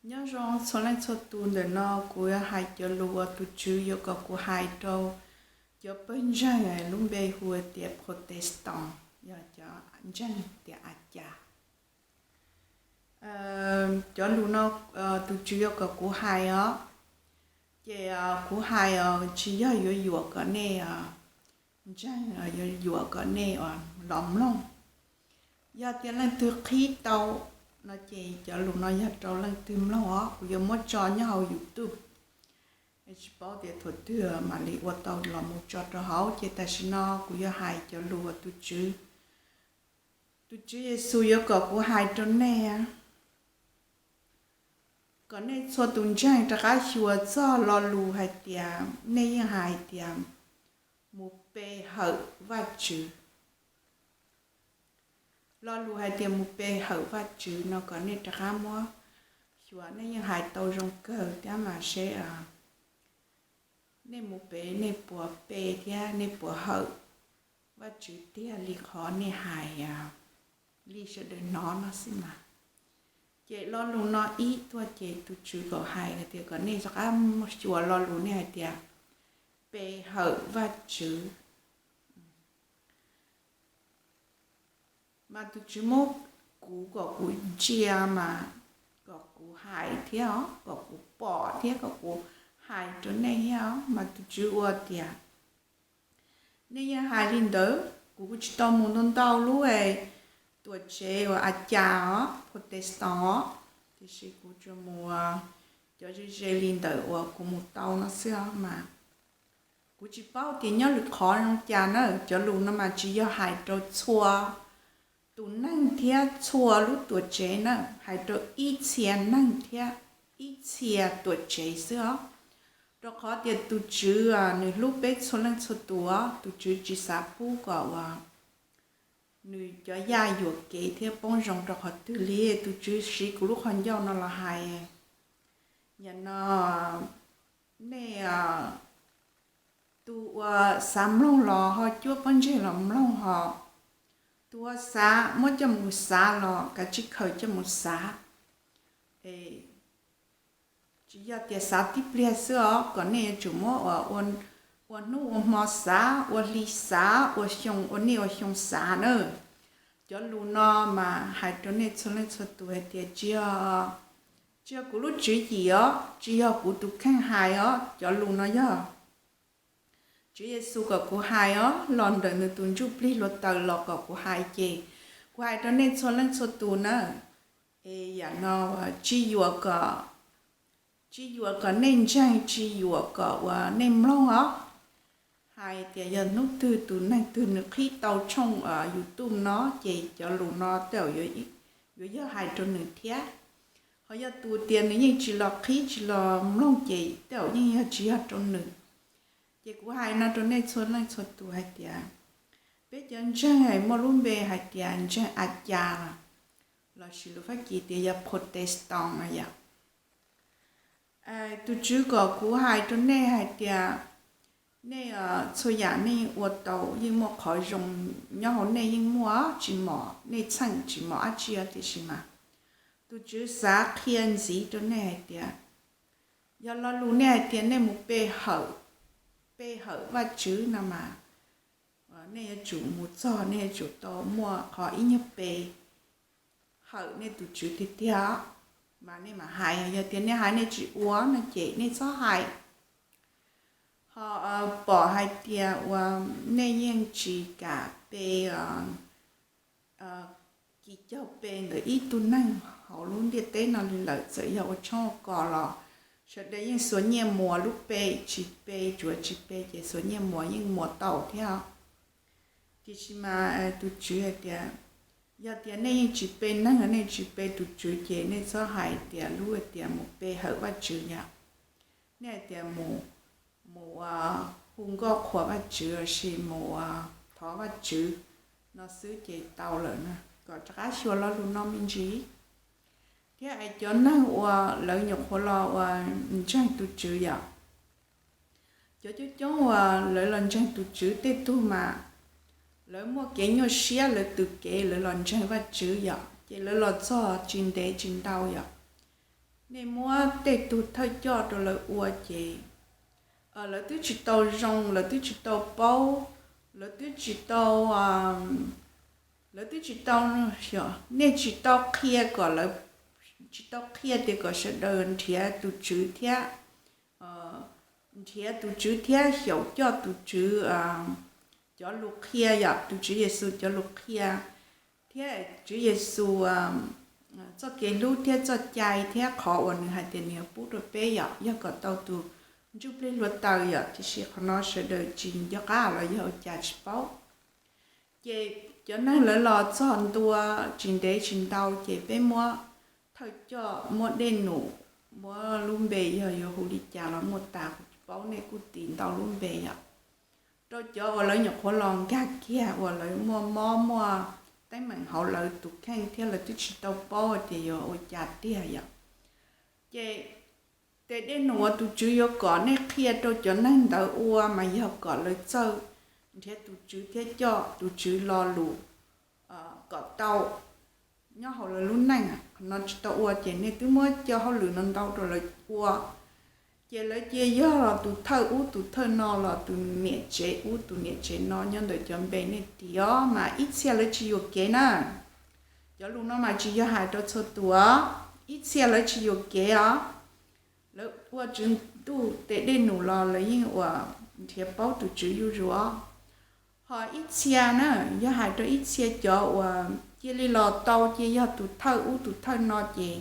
Nyob zoo txhua leej txhua tus, ntawm no kuv yuav hais cov lus uas tus Tswv yuav kom kuv hais rau cov pawg ntseeg lub npe hu tias Protestant, yog cov ntseeg tias A Cas. Cov lus no tus Tswv yuav kom kuv hais os, ces kuv hais os tsis yog yuav yuam kom nej ntseeg, yuav yuam kom nej los mloog. Yog tias leej twg qhib tau no ces cov lus no yog rau leej twg mloog os. Kuv yuav muab tso nyob hauv YouTube, tsis paub tias thaum twg mam li ua tau los mus tso rau hauv. Ces tam sim no kuv yuav hais cov lus uas tus Tswv, tus Tswv Yexus yuav kom kuv hais rau nej, kom nej txhua tus ntseeg rov qab xyuas txog lo lus hais tias, nej yeej hais tias mus pe hawm Vajtswv. Lo lus hais tias mus pe hawm Vajtswv no kom nej rov qab muab xyuas, nej yeej hais tau zoo kawg thiab mas seb nej mus pe nej puas pe thiab nej puas hawm Vajtswv tiag li qhov nej hais li sawv daws hnov no xwb mas. Ces lo lus no ib tuaj ces tus Tswv kom hais tias kom nej rov qab xyuas lo lus nej hais tias pe hawm Vajtswv. Mas tus Tswv muab kuv kom kuv ntsia mas kom kuv hais thiab os, kom kuv pom thiab kom kuv hais rau nej thiab os. Mas tus Tswv ua tias nej yeej hais li ntawd, kuv kuj tsis tau mus ntau ntau lub tuam tsev uas A Cas os, Protestant os, tiam sis kuv tsuas mus cov ze ze li ntawm uas kuv mus tau no xwb os mas. Kuv tsis paub tias nyob lwm qhov zoo cas na, cov lus no mas tsis yog hais rau txhua tus neeg thiab txhua lub tuam tsev na, hais rau ib txhia neeg thiab ib txhia tuam tsev xwb os. Rau qhov tias tus Tswv nws hlub peb txhua leej txhua tus os, tus Tswv tsis xav pub kom uas nws cov yaj yuam kev thiab poob zoo rau qhov twg li. Tus Tswv siv kuv lub qhov ncauj no los hais, yam no nej tus uas xav mloog los ho cuab pob ntseg los mloog, ho tus uas xav muab coj mus xav los kav tsij khaws coj mus xav. Tsis yog tias xav tib pliag xwb os, kom nej yuav tsum muab ua hnub ua hmo xav, ua hli xav, ua xyoo ua niaj ua xyoo xav na. Cov lus no mas hais rau nej txhua leej txhua tus hais tias tsis yog, tsis yog kuv lub tswv yim os, tsis yog kuv tus kheej hais os, cov lus no yog Tswv Yexus kom kuv hais os, los ntawm nws tus ntsuj plig hluav taws los kom kuv hais ces kuv hais rau nej txhua leej txhua tus na. Es yam no tsis yuam kom, tsis yuam kom nej ntseeg, tsis yuam kom uas nej mloog os. Hais tias yog hnub twg tus neeg twg nws qhib tau tshooj YouTube no ces cov lus no tej zaum yuav yog hais rau nws thiab. Ho yog tus tias nws yeej tsis los qhib tsis los mloog ces tej zaum yeej yog tsis yog rau nws. Ces kuv hais no rau nej txhua leej txhua tus hais tias peb cov ntseeg muaj lub npe hais tias ntseeg A Cas, lossis lus Fab Kis tias yog Protestant no yom. Tus Tswv kom kuv hais rau nej hais tias nej txhua yam nej yeej ua tau, yeej muaj qhov zoo nyob hauv nej, yeej muaj, tsis mom nej txheej tsis mom dab tsi os, tiam sis mas tus Tswv xav qhia ntxiv rau nej hais tias yog lo lus nej hais tias nej mus pe hawm, pe hawm Vajtswv no mas nej yuav tsum mus txog, nej yuav tsum tau muaj qhov ib nyuag pe hawm nej tus Tswv tiag tiag, mas nej mam hais. Yog tias nej hais nej tsis ua no ces nej txhob hais. Ho pom hais tias uas nej yeej tsis kam pe, kis caug pe ntawm ib tug neeg hauv lub ntiaj teb no li lawm, txawm yog ua tshoob ua kos los sawv daws yeej xuas nyiaj muas lub pe, tsis pe, tsuav tsis pe ces xuas nyiaj muas yeej muas tau thiab. Tiam sis mas tus Tswv hais tias yog tias nej yeej tsis pe neeg, nej tsis pe tus Tswv ces nej txhob hais tias lub tias mus pe hawm Vajtswv yom. Nej hais tias mus, mus hu nkauj qhuas Vajtswv lossis mus thov Vajtswv no xwb ces tau lawm na. Kom rov qab xyuas lo lus no me ntsis. Thiab es cov neeg uas lawv nyuam qhuav los uas ntseeg tus Tswv yom, cov coob coob uas lawv los ntseeg tus Tswv tej tug mas lawv muaj kev nyuaj siab, lawv tws kev lawv los ntseeg Vajtswv yom, ces lawv los txog tsis ntev tsis ntau yom, nej muab tej tug thawj coj rau lawv ua ces lawv twb tsis tau zoo, lawv twb tsis tau paub, lawv twb tsis tau, lawv twb tsis tau, nej tsis tau qhia kom lawv, tsis tau qhia tias kom sawv daws nrhiav tus Tswv thiab, nrhiav tus Tswv thiab xyaum coj tus Tswv cov lus qhia, yog tus Tswv Yexus cov lus qhia, thiab Tswv Yexus txoj kev hlub thiab txoj cai thiab qhov uas nws hais tias nws yuav pub rau peb yom, yog kom tau tus ntsuj plig hluav taws yom, tiam sis qhov no sawv daws tsis nco qab los yog ua cas tsis paub. Ces cov neeg lawv los txog ntua tsis ntev tsis ntau ces peb muab thawj coj, muab dej num, muab lub npe yog yuav hu li cas los muaj tas, kuv tsis paub, nej kuj tis ntau lub npe yom, rau cov uas lawv nyuam qhuav los nkag kiag uas lawv muaj mob muaj teeb meem hauv lawv tus kheej thiab lawv twb tsis tau paub tias yuav ua cas tiag yom. Ces tes dej num uas tus Tswv yuav kom nej qhia rau cov neeg ntawd ua mas yog kom lawv txawj nrhiav tus Tswv thiab coj tus Tswv lo lus kom tau nyob hauv lawv lub neej. Qhov no tsis tau ua ces nej twb muab cov hauj lwm no ntau rau lawv ua, ces lawv cia yog tus thawj ub tus thawj no los tus niam tsev ub tus niam tsev no nyob ntawm cov npe nej tis os, mas ib txhia lawv tsis yuam kev na. Cov lus no mas tsis yog hais rau txhua tus os, ib txhia lawv tsis yuam kev os. Lawv ua Tswv Ntuj tes dej num los lawv yeej uas nrhiav paub tus Tswv zuj zus os. Ho ib txhia na, yog hais rau ib txhia cov uas cia li los tau cia yog tus thawj ub tus thawj no ces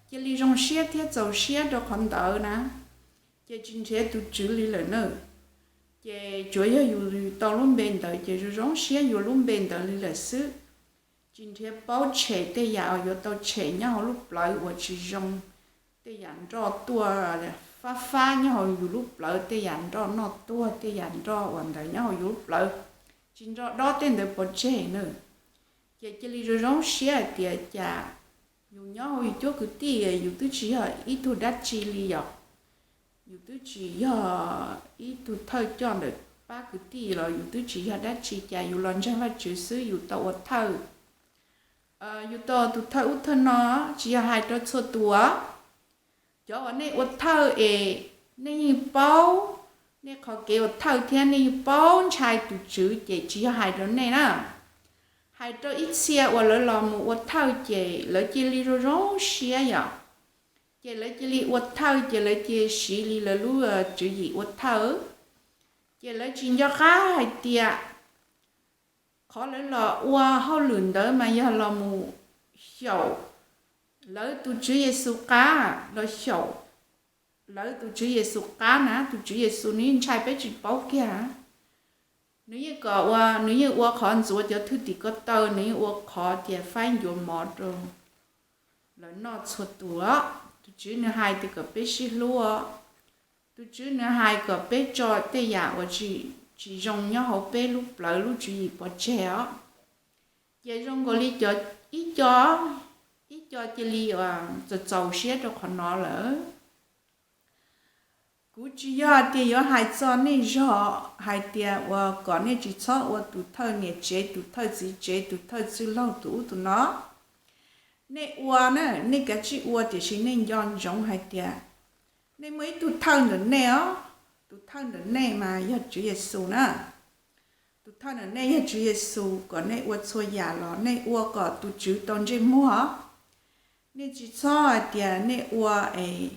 cia li zoo siab thiab txaus siab rau qhov ntawd na, ces tsis nrhiav tus Tswv li lawm na. Ces tsuav yog yus tau lub npe ntawd ces zoo zoo siab yuav lub npe ntawd li lawm xwb. Tsis nrhiav paub tshem tej yam uas yuav tau tshem nyob hauv lub plawv uas tsis zoo, tej yam nroj tuaj fab fab nyob hauv yus lub plawv, tej yam nroj noj tuag, tej yam nroj uas ntawd nyob hauv yus lub plawv, tsis nrog dob tej ntawd pov tseg na. Ces cia li zoo zoo siab hais tias cas yus nyob hauv yus cuab kwv tij yus twb tsis yog ib tug dab tsi li yom, yus twb tsis yog ib tug thawj coj ntawm pab kwv tij los yus twb tsis yog dab tsi, cas yus los ntseeg Vajtswv xwb yus tau ua thawj. Yus tau tus thawj ub thawj no, tsis yog hais rau txhua tus, cov uas nej ua thawj es nej yeej paub nej qhov kev ua thawj thiab nej yeej paub ntshai tus Tswv ces tsis yog hais rau nej na. Hais rau ib txhia uas lawv los mus ua thawj ces lawv cia li zoo zoo siab yom, ces lawv cia li ua thawj ces lawv cia siv li lawv lub tswv yim ua thawj. Ces lawv tsis nco qab hais tias qhov lawv los ua hauj lwm ntawd mas yog los mus xyaum lawv tus Tswv Yexus qab, los xyaum lawv tus Tswv Yexus qab na. Tus Tswv Yexus nws yeej ntshai peb tsis paub kiag, nws yeej kom ua, nws yeej ua qhov ntxuav cov thwj tim ko taw, nws yeej ua qhov tias faib ncuav mov rau lawv noj txhua tus os. Tus Tswv nws hais tias kom peb sib hlub os. Tus Tswv nws hais kom peb tso tej yam uas tsis zoo nyob hauv peb lub plawv lub tswv yim pov tseg os. Ces zoo nkaus li cov, ib co, ib co cia li txaus txaus siab rau qhov no lawm. Kuv tsis yog tias yuav hais txog nej zog hais tias uas kom nej tsis txhob ua tus thawj niam tsev, tus thawj txiv tsev, tus thawj txwj laug, tus ub tus no. Nej ua na, nej kav tsij ua, tiam sis nej nco ntsoov hais tias nej muaj ib tug thawj ntawm nej os. Tus thawj ntawm nej mas yog Tswv Yexus na. Tus thawj ntawm nej yog Tswv Yexus, kom nej ua txhua yam los nej ua kom tus Tswv tau ntsej muag. Nej tsis txhob hais tias nej ua es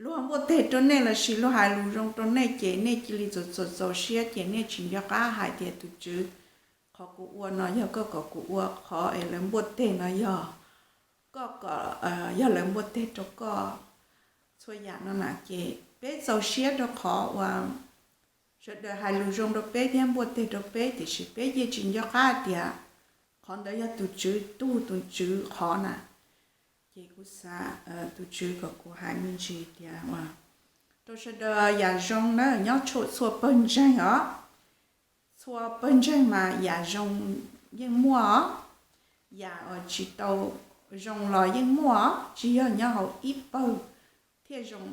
luag npuaj teg rau nej lossis luag hais lus zoo rau nej ces nej cia li txaus txaus txaus siab ces nej tsis nco qab hais tias tus Tswv, qhov kuv ua no yog koj kom kuv ua, qhov es lawv npuaj teg no yog koj kom, yog lawv npuaj teg rau koj. Txhua yam no na ces peb txaus siab rau qhov uas sawv daws hais lus zoo rau peb thiab npuaj teg rau peb, tiam sis peb yeej tsis nco qab tias qhov ntawd yog tus Tswv tug, tus Tswv qhov na. Ces kuv xav tus Tswv kom kuv hais me ntsis tias rau sawv daws yam zoo na nyob txhua pawg ntseeg os. Txhua pawg ntseeg mas yam zoo yeej muaj os, yam uas tsis tau zoo los yeej muaj os, tsis yog nyob hauv ib pawg thiaj zoo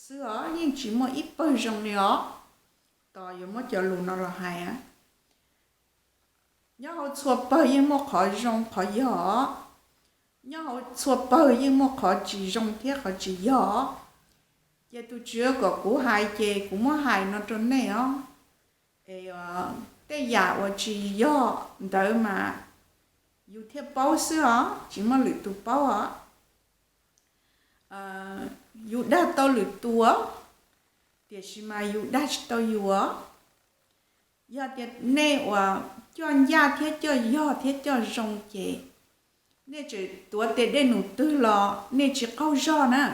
xwb os, yeej tsis muaj ib pawg zoo li os. Tos yuav muab cov lus no los hais, nyob hauv txhua pawg yeej muaj qhov zoo qhov yog os. nyob hauv txhua pawg yeej muaj qhov tsis zoo thiab qhov tsis yog. Ces tus Tswv kom kuv hais ces kuv muab hais no rau nej os. Es tej yam uas tsis yog ntawd mas yus thiaj paub xwb os, tsis muaj lwm tus paub os. Yus dag tau lwm tus, tiam sis mas yus dag tsis tau yus. Yog tias nej uas coj ncaj thiab coj yog thiab coj zoo ces nej tseem tuav tes dej num twg los nej tsis qaug zog na.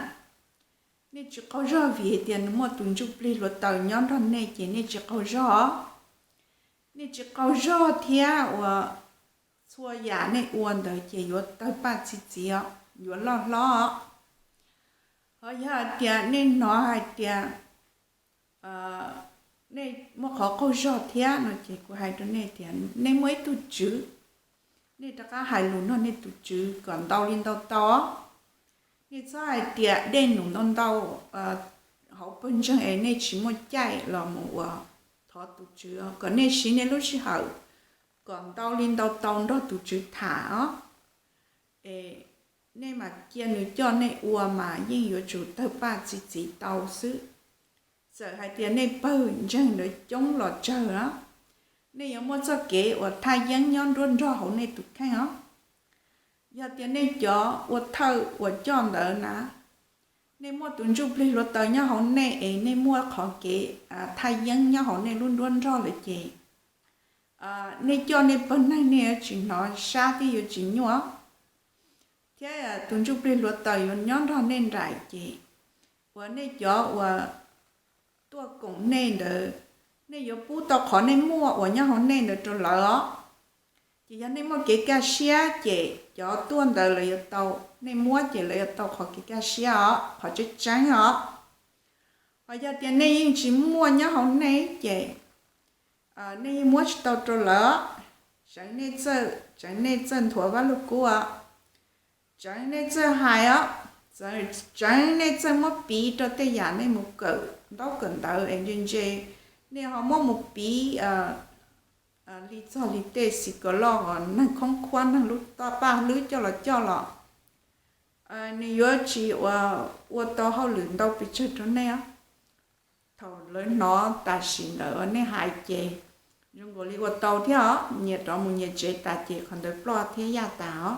Nej tsis qaug zog vim tias nws muaj tus ntsuj plig hluav taws nyob nrog nej ces nej tsis qaug zog. Nej tsis qaug zog thiab uas txhua yam nej ua ntawd ces yuav tawg paj txi txiv os, yuav loj hlob os. Ho yog hais tias nej hnov hais tias nej muaj qhov qaug zog thiab no ces kuv hais rau nej tias nej muaj ib tug tswv, nej rov qab hais lus nrog nej tus tswv kom ntau li ntau tau. Nej txhob hais tias dej num ntau ntau hauv pawg ntseeg es nej tsis muaj caij los mus ua thov tus tswv, kom nej siv nej lub sij hawm kom ntau li ntau tau nrog tus tswv tham os. Es nej mam cia nws coj nej ua mas yeej yuav tsum tawg paj txi txiv tau xwb. Txawm hais tias nej pawg ntseeg ntawd coob los tsawg os, nej yuav muaj txoj kev uas thaj yeeb nyob nruab nrog hauv nej tus kheej os. Yog tias nej cov ua thawj uas coj ntawd na, nej muaj tus ntsuj plig hluav taws nyob hauv nej es nej muaj qhov kev thaj yeeb nyob hauv nej lub nruab nrog lawm ces nej coj nej pawg neeg nej yuav tsis hnov sab thiab yuav tsis nyuaj, thiab tus ntsuj plig hluav taws yuav nyob nrog nej nraim ces uas nej cov uas tuaj koom nej ntawd, nej yuav pub tau qhov nej muaj uas nyob hauv nej ntawd rau lawv os. Ces yog nej muaj kev kaj siab ces cov tuaj ntawd lawv yuav tau, nej muab ces lawv yuav tau qhov kev kaj siab os, qhov tseeb tseeb os. Ho yog tias nej yeej tsis muaj nyob hauv nej ces nej yeej muab tsis tau rau lawv. Tseev nej txawj, tseev nej txawj nthuav Vaj Lug Kub os, tseev nej txawj hais os, tseev nej txawj muab piv rau tej yam nej mus kawm ntaub kawm ntawv es ntse ntse, nej ho muab mus piv li txog li tej xis kaus loj os, neeg khoob khuab, neeg lub paj hlwb coj los coj los, nws yuav tsis ua tau hauj lwm ntau pes tsawg rau nej os. Thaum lawv hnov tam sim ntawd nej hais ces zoo nkaus li ua tau thiab os, nyias rov mus nyias tsev tas ces qhov ntawd ploj thiab yaj tas os.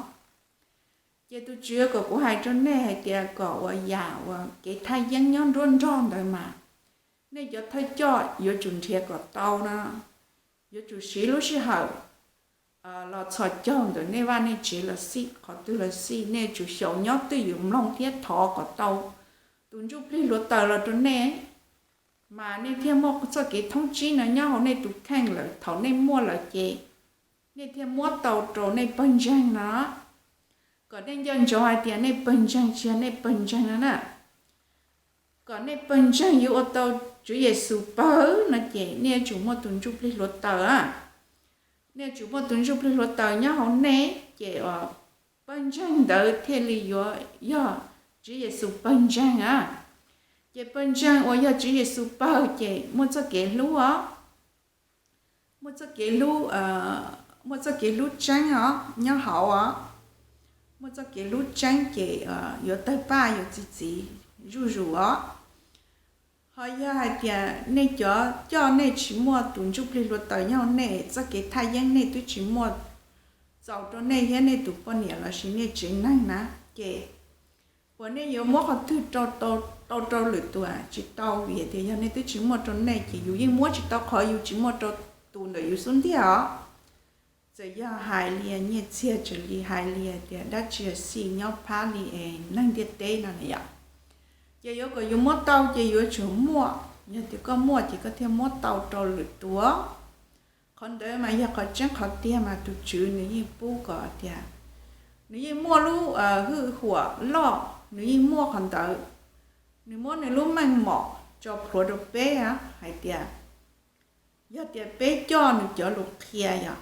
Ces tus Tswv kom kuv hais rau nej hais tias kom ua yam uas kev thaj yeeb nyob nruab nrog ntawd mas nej cov thawj coj yuav tsum nrhiav kom tau no, yuav tsum siv lub sij hawm los txhos caug ntawm nej vaj nej tsev los xij, qhov twg los xij, nej yuav tsum xyaum nyob twj ywm mloog thiab thov kom tau tus ntsuj plig hluav taws los rau nej, mas nej thiaj muaj txoj kev thoob tsib no nyob hauv nej tus kheej lawm. Thaum nej muaj lawm ces nej thiaj muab tau rau nej pawg ntseeg no, kom nej nco ntsoov hais tias nej pawg ntseeg tsis yog nej pawg ntseeg no na. Kom nej pawg ntseeg yuav ua tau Tswv Yexus pawg no ces nej yuav tsum muaj tus ntsuj plig hluav taws. Nej yuav tsum muaj tus ntsuj plig hluav taws nyob hauv nej ces pawg ntseeg ntawd thiaj li yuav yog Tswv Yexus pawg ntseeg a. Ces pawg ntseeg uas yog Tswv Yexus pawg ces muaj txoj kev hlub os, muaj txoj kev hlub, muaj txoj kev hlub tseeb os nyob hauv os. Muaj txoj kev hlub tseeb ces yuav tawg paj yuav txi txiv zuj zus os. Ho yog hais tias nej cov coj nej tsis muaj tus ntsuj plig hluav taws nyob hauv nej, txoj kev thaj yeeb nej twb tsis muaj txaus rau nej thiab nej tus poj niam lossis nej tsev neeg na, ces uas nej yuav muab qhov twg rau, tau rau lwm tus tsis tau, vim tias yog nej twb tsis muaj rau nej ces yus yeej muab tsis tau qhov yus tsis muaj rau tus ntawm yus xub ntiag os. Txawm yog hais li nyiaj txiag, txawm li hais li tias dab tsi xij nyob phab li es neeg ntiaj teb no na yom, ces yuav kom yus muab tau ces yuav tsum muaj. Yog tias koj muaj ces koj thiaj muab tau rau lwm tus. Qhov ntawd mas yog qhov tseeb qhov tiag mas tus Tswv nws yeej pub kom tias nws yeej muaj lub hwj huam loj, nws yeej muaj qhov ntawd. Nws muab nws lub meej mom tso plhuav rau peb hais tias yog tias peb coj nws cov lus qhia, yog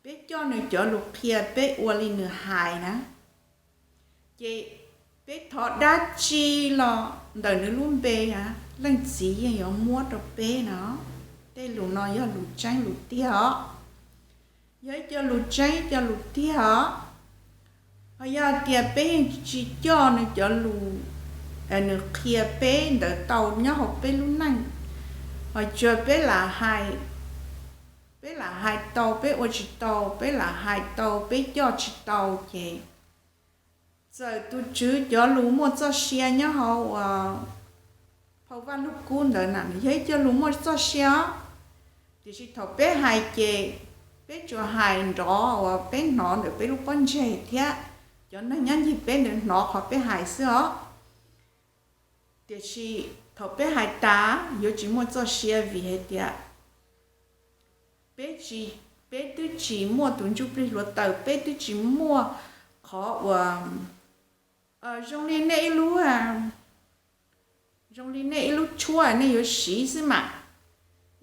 peb coj nws cov lus qhia, peb ua li nws hais na, ces peb thov dab tsi los ntawm nws lub npe, Leej Txiv yeej yuav muab rau peb no. Tej lus no yog lus tseeb lus tiag os. Yog ib co lus tseeb ib co lus tiag os. Ho yog tias peb yeej tsis coj nws cov lus, nws qhia peb ntawd tau nyob hauv peb lub neej, ho tsuas peb lam hais, peb lam hais tau peb ua tsis tau, peb lam hais tau peb coj tsis tau, ces txawm tus Tswv cov lus muaj txoj sia nyob hauv uas phau Vaj Lug Kub ntawd na, nws yog ib co lus muaj txoj sia os, tiam sis thaum peb hais ces peb tsuas hais nrov uas peb hnov ntawm peb lub pob ntseg thiab cov neeg nyob ncig peb ntawd hnov qhov peb hais xwb os. Tiam sis thaum peb hais tas yuav tsis muaj txoj sia vim hais tias peb tsis, peb twb tsis muaj tus ntsuj plig hluav taws, peb twb tsis muaj qhov uas zoo li nej ib lub, zoo li nej ib lub tshuab nej yuav siv xwb mas.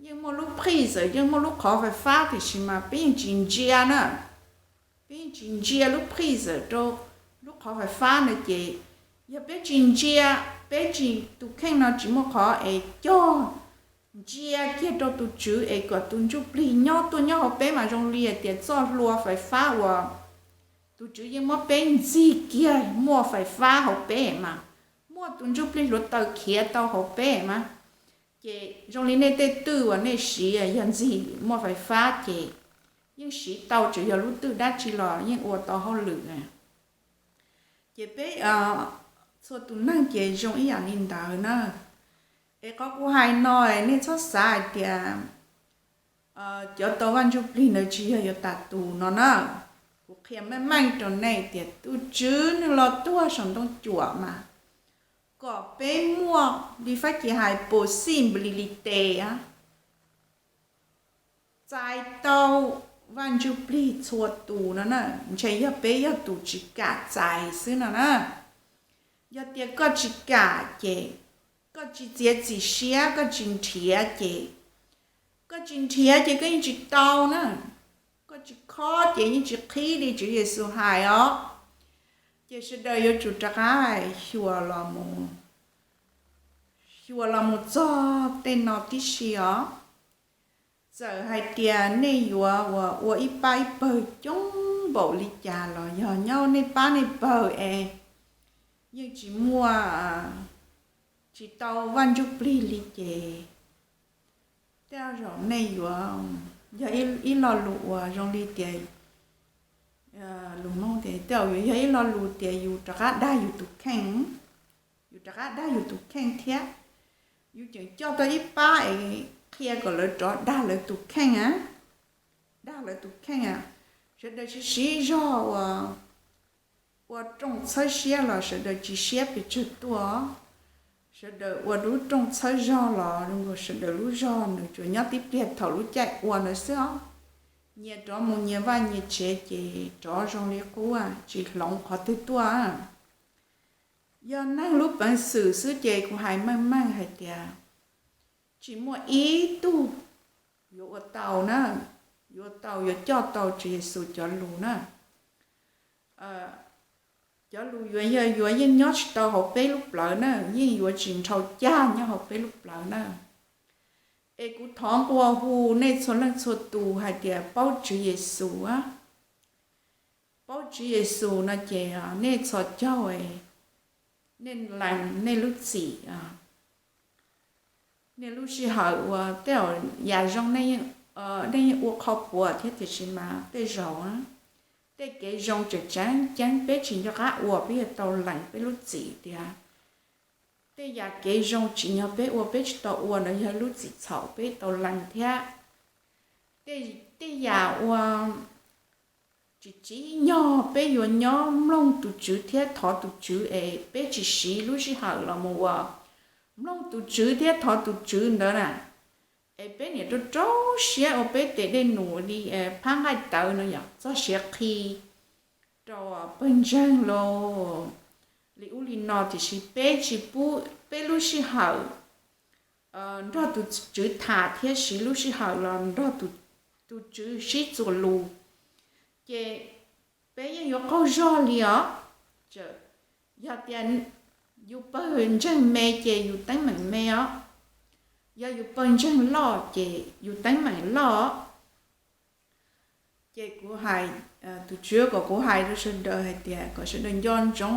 Yeej muaj lub phij xwm, yeej muaj lub qhov fais fab, tiam sis mas peb yeej tsis ntsia na. Peb yeej tsis ntsia lub phij xwm rau lub qhov fais fab no ces, yog peb tsis ntsia, peb tsis, tus kheej no tsis muaj qhov es cog ntsia kiag rau tus Tswv es kom tus ntsuj plig nyob tuaj nyob hauv peb mas zoo li hais tias txoj hlua fais fab uas tus Tswv yeej muab peb ntxig kiag muaj fais fab hauv peb mas, muaj tus ntsuj plig hluav taws khiav tau hauv peb mas. Ces zoo li nej tej twj uas nej siv yog ntxig muaj fais fab ces yeej siv tau, tsuas yog lub twj dab tsi los yeej ua tau hauj lwm. Ces peb txhua tus neeg ces zoo ib yam li ntawd na. Es qhov kuv hais no nej txhob xav hais tias cov tau Vaj Ntsuj Plig ntawd tsis yog yuav tas tus no na. Kuv qhia meej meej rau nej tias tus Tswv nws los tuag saum ntoo cuam mas kom peb muaj li Fab Kis hais possibility, txais tau Vaj Ntsuj Plig txhua tus no na. Ntshe yog peb yog tus tsis kam txais xwb no na. Yog tias koj tsis kam ces, koj tsis txiav txim siab, koj tsis nrhiav ces, koj tsis nrhiav ces koj yeej tsis tau na. Koj tsis khob ces yeej tsis qhib li Tswv Yexus hais os. Ces sawv daws yuav tsum rov qab xyuas los mus, xyuas los mus txog tej no tib si os. Txawm hais tias nej yuav ua ib pab ib pawg coob npaum li cas los yog nyob nej pab nej pawg es yeej tsis muaj, tsis tau Vaj Ntsuj Plig li ces tej zaum nej yuav, yog ib lo lus uas zoo li tias, lus Hmoob tias tej zaum yuav yog ib lo lus tias yus rov qab dag yus tus kheej, yus rov qab dag yus tus kheej thiab. Yus tseem coj tau ib pab es qhia kom lawv rov dag lawv tus kheej, dag lawv tus kheej. Sawv daws siv siv zog ua, ua rooj txhawb siab los sawv daws tsis siab pes tsawg tuaj. Sawv daws ua lub rooj txhawb zog los zoo nkaus sawv daws lub zog nws tsuas nyob tib pliag thaum lub caij ua ntawd xwb os. Nyias rov mus nyias vaj nyias tsev ces rov zoo li qub, tsis hloov qhov twg tuaj. Yog neeg lub peev xwm xwb ces kuv hais meej meej hais tias tsis muaj ib tug yuav ua tau na, yuav tau, yuav coj tau Tswv Yexus cov lus na. Cov lus yuav yog yuav yeej nyob tsis tau hauv peb lub plawv na, yeej yuav tsis nrhau cag nyob hauv peb lub plawv na. Es kuv thov nqua hu nej txhua leej txhua tus hais tias paub Tswv Yexus, paub Tswv Yexus no ces nej txhos caug, nej lees nej lub txim, nej lub sij hawm uas tej yam zoo nej yeej ua qhov puas thiab, tiam sis mas tej zaum tej kev zoo tseem tseem ceeb peb tsis nco qab ua, peb yuav tau lees peb lub txim tias tej yam kev zoo tsim nyog peb ua peb tsis tau ua no yog lub txim txhaum peb tau lees thiab. Tej yam ua tsis tsim nyog peb yuav nyob mloog tus Tswv thiab thov tus Tswv es peb tsis siv lub sij hawm los mus ua mloog tus Tswv thiab thov tus Tswv ntawd na, es peb niam rau rau siab ua peb tes dej num li phab nqaij tawv no yog txoj siav qhi rau pawg ntseeg los li ub li no, tiam sis peb tsis pub peb lub sij hawm nrog tus Tswv tham thiab siv lub sij hawm los nrog tus Tswv sib txuas lus, ces peb yeej yuav qaug zog li os. Yog tias yus pawg ntseeg me ces yus teeb meem me os, yog yus pawg ntseeg loj ces yus teeb meem loj os. Ces kuv hais, tus Tswv kom kuv hais rau sawv daws hais tias kom sawv daws nco ntsoov